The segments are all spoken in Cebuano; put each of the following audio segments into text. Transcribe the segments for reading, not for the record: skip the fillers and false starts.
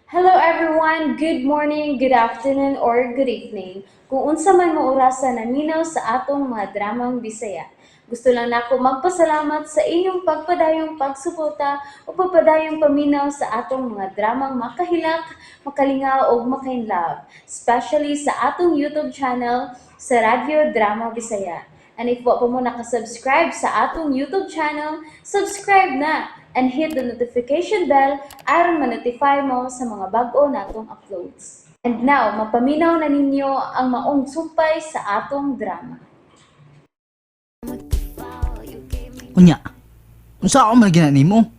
Hello everyone! Good morning, good afternoon, or good evening. Kung unsa man mo orasa naminaw sa atong mga dramang Bisaya. Gusto lang nako magpasalamat sa inyong pagpadayong pagsuporta o pagpadayong paminaw sa atong mga dramang makahilak, makalingaw ug makainlove, especially sa atong YouTube channel sa Radyo Drama Bisaya. And if wa pa mo nakasubscribe sa atong YouTube channel, subscribe na and hit the notification bell aron ma-notify mo sa mga bag-o natong uploads. And now, mapaminaw na ninyo ang maong sumpay sa atong drama. Unya, unsa ako man gina nimo?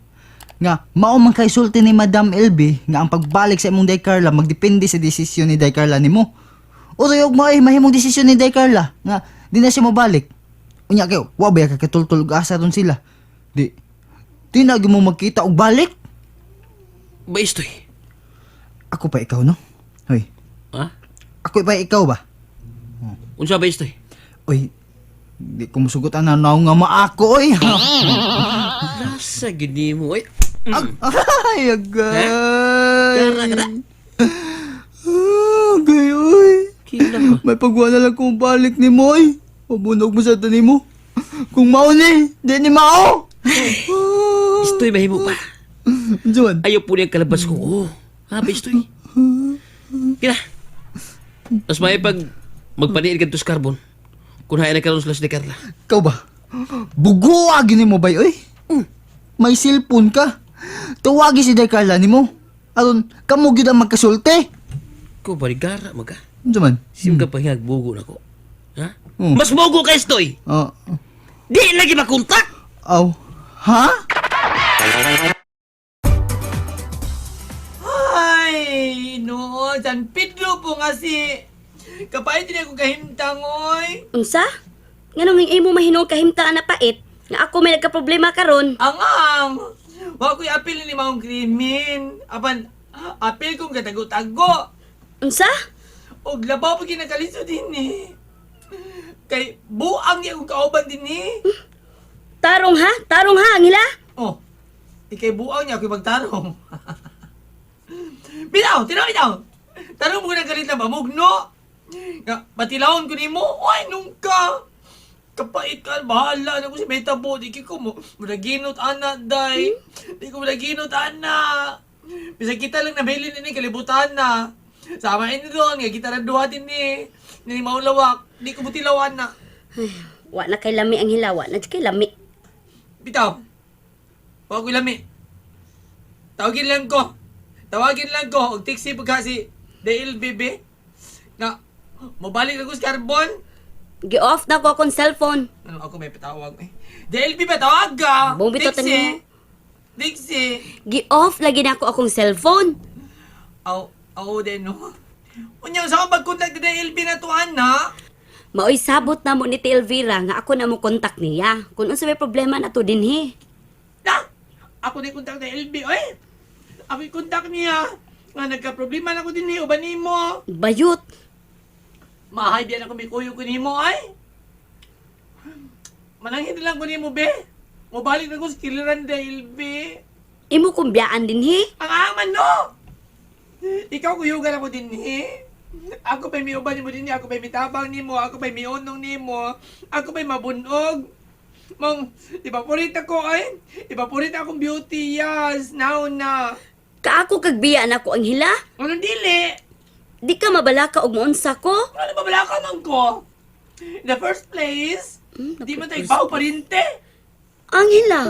Nga mao man kay sulti ni Madam LB nga ang pagbalik sa imong Day Carla magdepende sa desisyon ni Day Carla nimo. Utoy og mao'y mahimong desisyon ni Day Carla nga di na siya mobalik. Unya kayo, wa ba ka katultol og asa ron sila? Di di na gyud mo magkita og balik. Ba istoy? Ako pa ikaw, no? Hoy, Ha? ako pa ikaw ba? Unsa ba istoy? Oy, di ko musugot ang nanaw nga maako oy. Nasa gid nimo oy. Ay, agay. Kara kada. Ah, agay, oy. Kila ba? May pagwa na lang kung balik ni Moy. Mabunog mo sa tanim mo. Kung mao ni, di ni mao. Istoy mahimo pa. Juan. Ayaw po niyang kalabas ko. Oh. Ha, ba istoy? Kila. Mas may pag magpaniid kadto sa carbon. Kun hain na karon sila si Carla. Ikaw ba? Buguwa gini mo bay, oy. May cellphone ka. Tawagi si Day Carla ni mo. Aron, kamo gyud ang magkasulti. Ko barigara maga. Unsa man? Sim ka pahingag bugo nako. Ha? Hmm. Mas bugo ka istoy. Oh. Di lagi makontak. Aw. Ha? Ay, no, San Pedro po nga si. Kapait din ako kahimtang, oy. Unsa? Nganong ning imo mahinuong kahimtaan na pait nga ako may nagkaproblema karon? Angang! Wa ko'y apil ni maong krimin. Apan, apil kong katago-tago. Unsa? Og labaw pa kinakaliso din eh. Kay buang niya akong kauban din eh. Tarong ha? Tarong ha, Angela? Oh, ikay buang niya ako'y magtarong. Bitaw, tinaw, bitaw. Tarong mo nagalit na bamugno. Nga, patilawon ko nimo. Oy, nung ka. Kapait ka, bahala na ko si Metabo. Di ko mo, mulaginot ana, day. Di ko mulaginot ana. Bisa kita lang nabilin ini kalibutan na. Sama ini doon, nga kita na duha din ni. Ni maulawak, di ko butilawan na. Wa na kay lami ang hila, wa na jud kay lami. Bitaw. Huwag ko lami. Tawagin lang ko. Tawagin lang ko. Og taxi pagka si Dale Bebe. Na, mabalik na ko sa carbon. Gi-off na ko akong cellphone. Ano ako may patawag eh. Dale Bebe, tawag ka! Bong bitaw Taxi! tanin mo. Taxi! Gi-off lagi na ako akong cellphone. Aw, aw din no. Unya, sa akong pag-contact ni Dale B na tuan na. Maoy sabot na mo ni Tia Elvira nga ako na mo kontak niya. Kung unsa may problema na to dinhi. Na! Ako na contact ni LB. Oy! Ako yung contact niya. Nga nagka-problema na ko din ni uban nimo. Bayot. Mahay biyan ako may kuyo ko nimo ay. Mananghin lang ko nimo be. Mobalik na ko sa kiliran dahil be. Imo kong biyaan dinhi. Ang aman no. Ikaw kuyugan ako din eh. Ako pa'y miuban nimo din ako pa'y mitabang nimo, ako pa'y miunong nimo, ako pa'y mabunog. Mong, ipapurit ako ay, ipapurit akong beauty, yes, now na. Kaako kag biya na ko ang hila. Anong dili? Di ka mabalaka og mounsa ko. Ano ba wala ka man ko? In the first place, di man tayo baho parinte. Ang hila.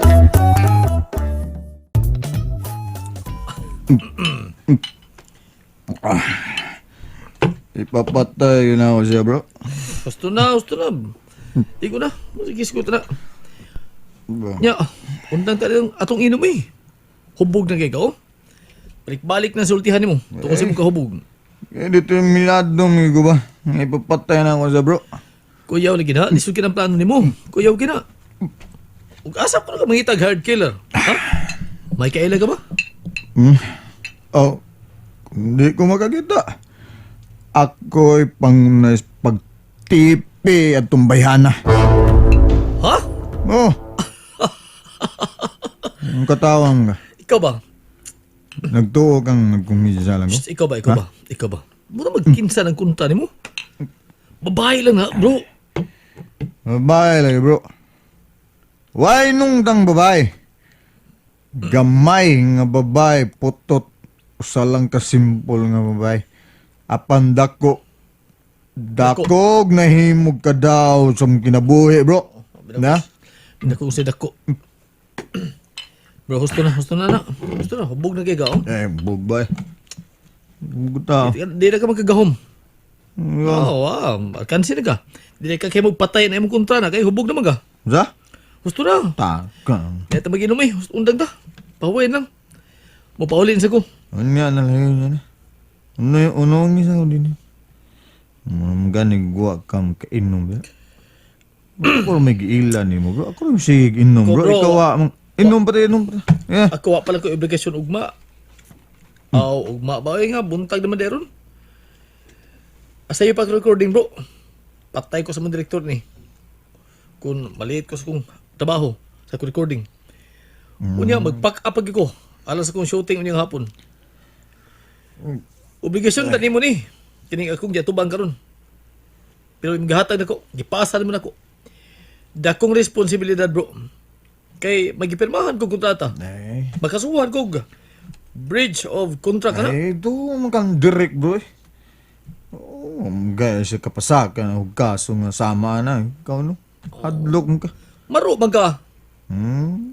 Ipapatay na ako siya, bro. Gusto na, gusto na. Di ko na. Sige, ko na. Ba? Nya, undang tayo atong inom eh. Hubog na kay ka, oh. Balik-balik na sultihan nimo. Tungkol sa imong kahubog. Eh, determinado, amigo ba? Ipapatay na ako siya, bro. Kuyaw lagi na, lisod ka ng plano nimo. Kuyaw gina. Ug asa ko na ka mangitag hard killer? Ha? May kaila ka ba? Hmm? Oh, hindi ko makakita. Ako'y pang pagtipi at tumbayhana. Ha? Oh. Ang katawang ka. Ikaw ba? Nagtuo kang nagkumisa lang ko. Shh, ikaw ba, ikaw ba? Ikaw ba? Mura magkinsa ng kunta nimo. Babae lang na, bro. Babae lagi, bro. Why nung tang babae? Gamay nga babae, putot. Usa lang ka simple nga babae. Apan dako. Dakog nahimog ka daw sa mong kinabuhi, bro. Na? Dako sa dako. Bro, husto na, husto na na. Husto na, hubog na kay ka, oh. Eh, bugbay. Buta. Di na ka magkagahom. Oh, wow. Kansi na ka. Di na ka kayo magpatay na imong kontra na. Kay hubog naman ka. Sa? Husto na. Takang. Di ta mag-inom eh. Husto, undang ta. Pahuwain lang. Mapaulin sa ko. Ano nga na lang yun? Ano yung ano ang isa ko din? Mga gani guwa ka makainom ba? Ako rin may giila ni mo, bro. Ako rin sige inom, bro. Ko, bro. Ikaw ah, inom pa inom pa. Yeah. Ako wa pala ko obligasyon ugma. Aw, ugma ba? Ay nga, buntag naman deron. Asa iyo pag recording, bro? Patay ko sa mga direktor ni. Kung maliit ko sa kong trabaho sa akong recording. Unya, mag-pack up pag ko. Alas akong shooting unyang hapon. Obligasyon ta nimo ni. Kining akong giatubang karon. Pero imong gihatag nako, gipasa nimo nako. Dakong responsibilidad, bro. Kay magipirmahan kog kontrata. Eh, Makasuhan kog breach of contract kana. eh, ito kang direct, bro. Eh. Oh, gaya siya kapasakan o kaso nga sama na. Ikaw no? Hadlok mo ka. Maro man ka.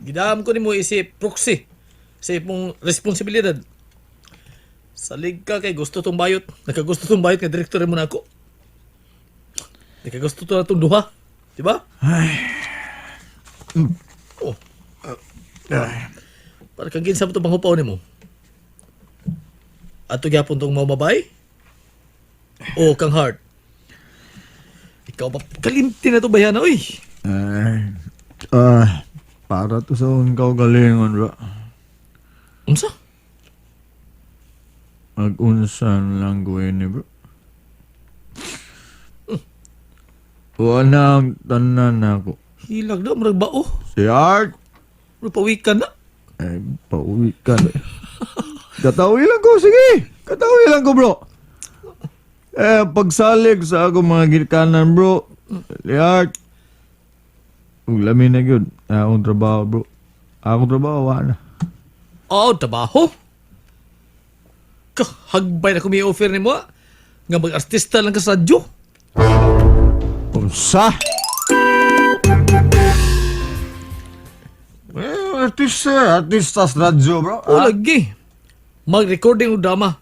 Gidam ko nimo isip proxy sa imong responsibilidad. Salig ka kay gusto tong bayot. Nakagusto tong bayot nga direktor mo na ako. Nakagusto to na tong duha. Di ba? Oh. Para kang kinsa mo itong panghupaw nimo. Ato gyapon tong maumabay? O kang heart? Ikaw ba? Kalimti na to bayana, uy. Ay, ah, para to sa akong kaugalingon, bro. Unsa? Mag-unsan lang gawin ni bro. Wala ang tanan ako. Hilag na, murag bao. Si Art! Murag pawikan na. Eh, pauwi ka na. Katawi lang ko, sige! Katawi lang ko, bro! Eh, pagsalig sa ako mga gikanan, bro. Si Art! Ug lami na yun. Akong trabaho, bro. Akong trabaho, wala na. Oo, trabaho. Kahagbay na kumi offer nimo ah. Nga mag-artista lang ka sa radyo. Unsa? Eh, artista, artista sa radyo, bro. O lagi. Mag-recording og drama.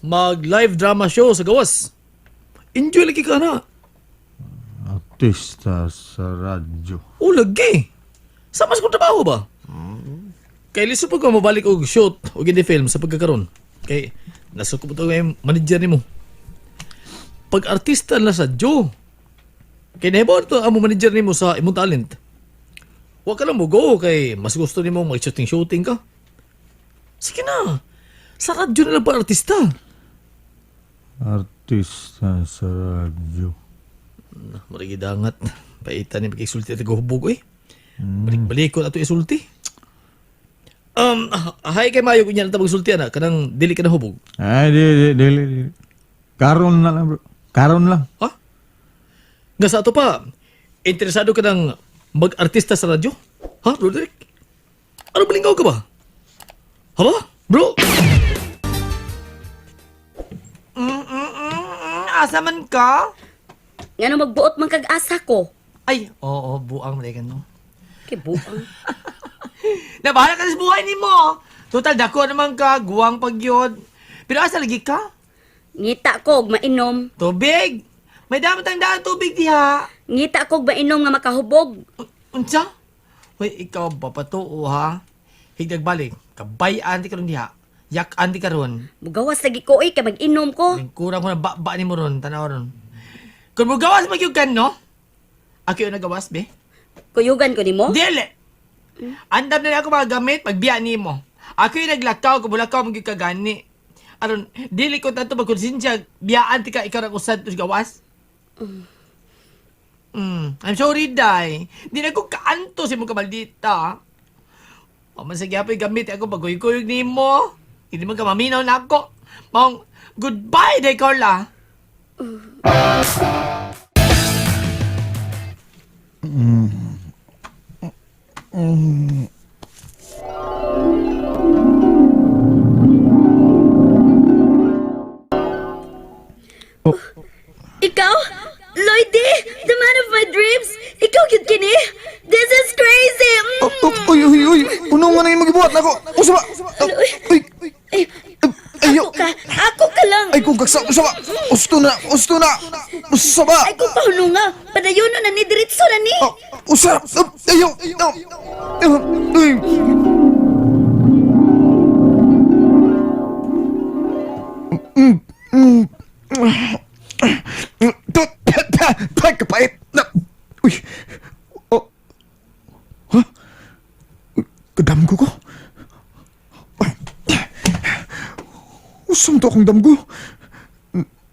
Mag-live drama show sa gawas. Enjoy lagi ka na. Artista sa radyo. O lagi. Sama sa kong trabaho ba? Kay lisod pag mabalik og shoot og hindi film sa pagkakaron. Kay nasuko to kay manager nimo. Pag artista na sa Joe. Kay nahibaw to ang manager nimo sa imong talent. Wa ka lang mo go kay mas gusto nimo mag-shooting shooting ka. Sige na. Sa radyo na lang pa artista. Artista sa radyo. Marigidangat. Paitan ni pagkisulti at hubog eh. Balik-balikon ato isulti. Hay kay Mayo kunya na magsulti ana kanang dili ka na hubog. Ay, di, di, di, di, di. Karon na lang, bro. Karon lang. Ha? Nga sa ato pa, interesado ka ng mag-artista sa radyo? Ha, Roderick? Ano balingaw ka ba? Ha ba? Bro? Asa man ka? Ngano magbuot man kag asa ko. Ay, oo, buang mali no. Kay buang. Nabahala ka sa buhay nimo. Total dako naman ka, guwang pagyod. Pero asa lagi ka? Ngita ko og mainom. Tubig. May damo tayong daan tubig diha. Ngita ko og mainom nga makahubog. Unsa? Hoy, ikaw ba patuo ha? Higdag balik, kabayan ti karon diha. Yak-an ti karon. Mugawas lagi ko oy kay mag-inom ko. Lingkuran ko na ba ni mo ron, tanaw ron. Kung mo gawas magyug kan no? Ako yung nagawas be. Kuyugan ko nimo. Dili. Andam na lang ako mga gamit, pagbiya nimo. Ako yung naglakaw, kubulakaw magyug ka gani. Aron, dili ko tanto magkonsensya, biyaan ti ka ikaw ang usad tos gawas. I'm sorry, day. Di na ko kaanto sa imong kamaldita. Wa man sa gyapoy gamit ako pagkuyog-kuyog nimo. Hindi man ka maminaw na ako. Maong goodbye, Day Carla. Ikaw? Lloydie! The man of my dreams! Ikaw gyud kini! This is crazy! Oh, oh, uy, uy, uy. Uno nga na yung magibuhat nako. Usa ba? Oh, uy, Ay, ayo. ako ka! Ako ka lang! Ay, kung kaksa, usa ba? Usto na, usto na. Usa ba? Ay, kung pahununga! Padayon na ni, diretso na ni! Oh, usa. Oh, ayo. Oh, oh, uy. Tut, Pagkapait. Na. Uy. Oh. Huh? Kadamgo ko? Usam to akong damgo.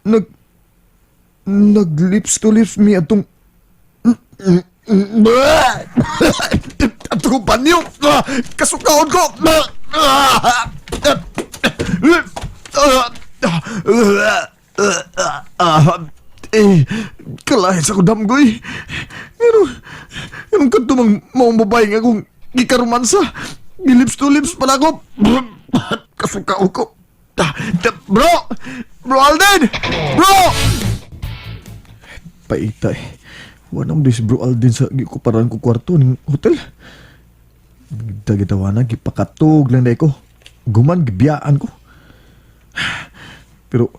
Nag... Nag lips to lips mi atong... Atong banyo! Kasukaon ko! Eh, kalahin sa akong damgoy. Pero, yung kadto mang maong babae nga akong gikaromansa. Gilips to lips pala ko. Kasukaon ko. Bro! Bro Alden! Bro! Paita eh. Wala mo si Bro Alden sa gikuparan ko kwarto ng hotel. Gitagitawa na, gipakatog lang na ko. Guman, gibiyaan ko. Pero,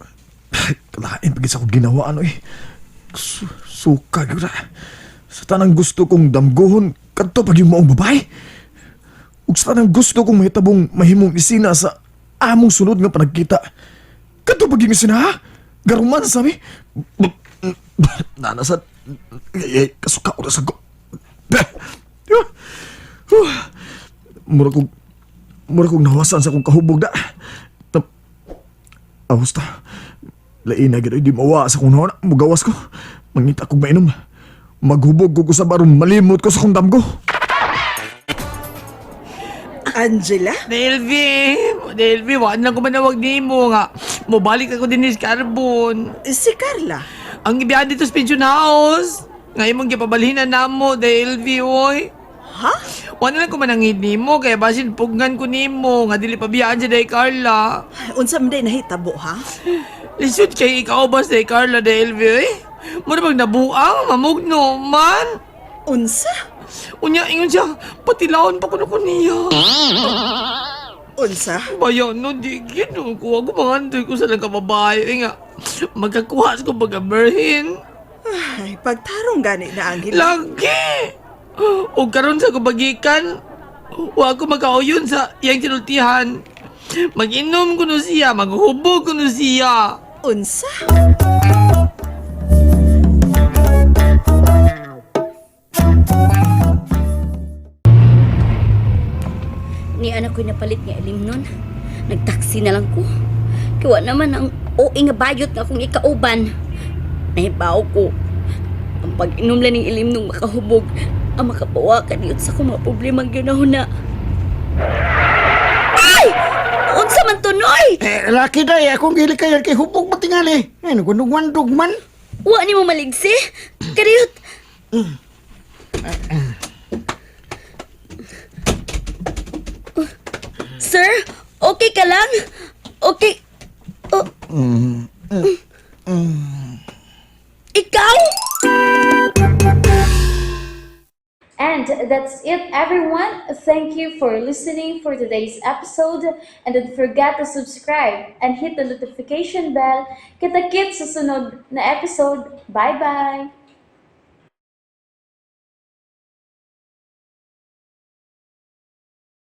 kalain pag isa ko ginawa ano eh. Suka, gyud na. Sa tanang gusto kong damgohon, kadto pag yung maong babae. Ug sa tanang gusto kong mahitabong mahimong isina sa among sunod nga panagkita. Kadto pag yung isina ha? Garuman sabi. Nana sa... Eh, kasuka ko na sa ko. Mura kong... Mura kong nawasan sa akong kahubog da. Awas ta. Lain na gano'y di mawa sa akong nauna. Mugawas ko. Mangita kong mainom. Maghubog ko sa barong malimot ko sa akong damgo. Angela? Delvi, Delvi, wala lang ko manawag nimo nga. Mobalik ako din ni Carbon. Si Carla? Ang ibiyan dito sa pension house. Ngayon mong gipabalhinan na mo, Delvi, oy. Ha? Wala lang ko manangid nimo, kaya basin pugnan ko nimo, nga dili pabiyaan si Day Carla. Unsa man day nahitabo ha? Lisod kay ikaw ba si Day Carla, Delvi, oy? Mura bang nabuang, mamugno man. Unsa? Unya, ingon siya, patilawon pa ko na ko niya. Unsa? Bayaw no, di ginukuha ko mga andoy ko sa lang kababae. Eh nga, magkakuha sa ko pagka-berhin. Ay, pagtarong gani na Angela. Lagi! O karon sa kubagikan, wa ko magkauyon sa iyang tinultihan. Mag-inom ko no siya, maghubog ko no siya. Unsa? Ni anak ko'y napalit nga ilim nun. Nagtaksi na lang ko. Kiwa naman ang OA nga bayot nga akong ikauban. Nahibaw ko. Ang pag-inom lang ng ilim nung makahubog, ang makapawakan yun sa akong mga problema ang ginahon na. Ay! Unsa man tunoy! Eh, laki day, akong gilikayan kay hubog matingali. Eh, nagundog man. Wa ni mo maligsi? Kariyot! Sir, okay ka lang? Okay. Oh. Ikaw? And that's it, everyone. Thank you for listening for today's episode. And don't forget to subscribe and hit the notification bell. Kita-kits sa sunod na episode. Bye-bye!